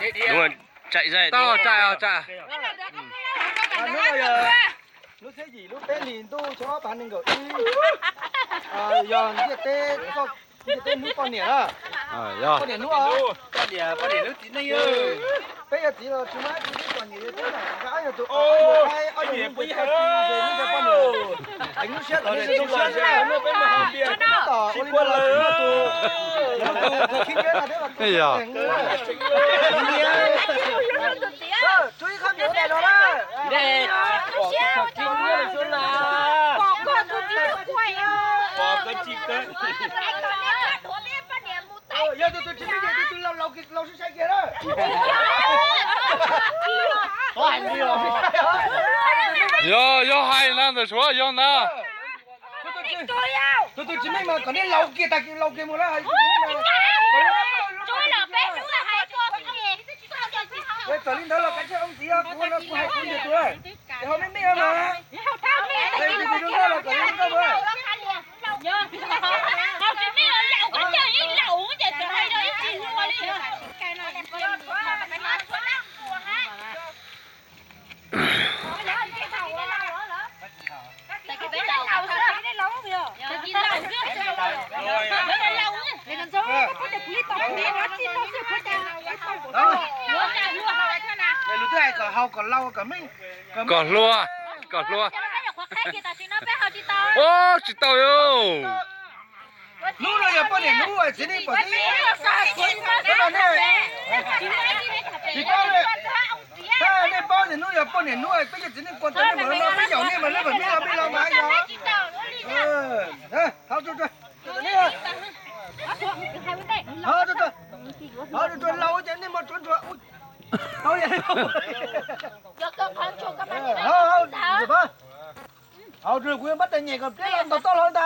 Hnub tsaim zaj, hnub tsaim, hnub tsheb yim lub peb hlis ntuj xyoo ob phav nees nkaum ib, yog ntiaj teb, ntiaj teb hnub poj niam na. Poj niam hnub, peb yog txiv los tsis muaj ib tug tub txom nyem li peb na, nkawd ob yog tus, ob yog tus, ob yog tus, tus poj niam, heev lub siab kom nej zoo siab xwb na. Tab tom ua li no los tsis muaj tus, tsis muaj tus kheej thiab na, peb mas tus heev. Tsuag ib qhab npias ua dais los na. Yog tus twg tsis meej ces tus twg laus laus kiag, laus sai sai kiag na. Yog, yog hais na, ntawm Suav yog ntag. Tus twg tsis meej mas kom nej laus kiag, tag kis laus kiag mus na. Txawm li ntawd los kav tsij ua txiv, kuv no kuv hais kuv ntiag tug, ces ho meej meej mas. Tus twg zoo nkauj los kom zoo nkauj mus. Lus twb hais kom haus kom laus kom meej, kom hluas, kom hluas. Ub, tsis tau yom. Hnub no yog poj niam hnub, txiv neej pom tib, tsis paub, nej paub tias hnub yog poj niam hnub, peb cov txiv neej kua tau nej mus no, peb yaum nej mas nej pom nej los peb los mas yog. Haus tsuag tsuag, haus tsuag tsuag, haus tsuag tsuag, laus ces nej mus tsuag tsuag. Haus, haus, kuv yuav npaj tais nyem kom pliab los ntog toj hlau ntag.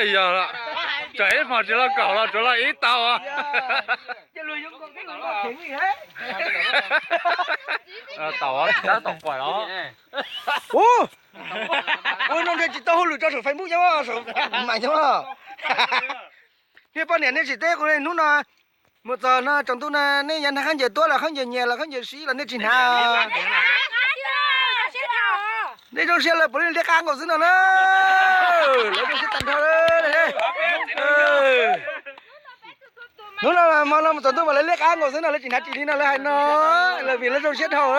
Yog, tsam ib hmos tsis los kaum los tsuav los ib tau. Tau, tab tom pom los. Ub, ua no ntshe tsis tau hauj lwm rau saum Facebook nyob, saum mas nyob. Nej poj niam nej tsis teb kuv hnub no mus txog no tsaus ntuj no nej yav nag khaub ncaws tuab los khaub ncaws nyias los khaub ncaws sib los nej tsis hnav. Nej zoo siab lawv puav leej liab qab nkaus xwb no na. Lawv zoo siab tag nrho. Hnub no hmo no mus txog ntuj mas lawv liab qab nkaus xwb no, lawv tsis hnav ris li no lawv hais no, lawv vim lawv zoo siab dhau.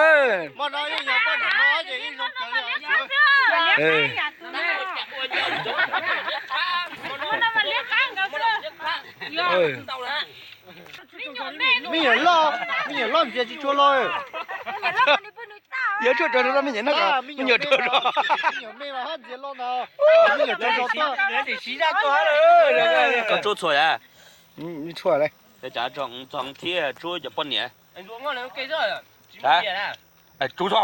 Me nyuam loj, me nyuam loj ntxias tsis tshua loj. Yuav tshuaj rau me nyuam no, me nyuam rau. Koj tsuab txhua a? Txhua thiab tsuab cov poj niam. Tsuab txhua.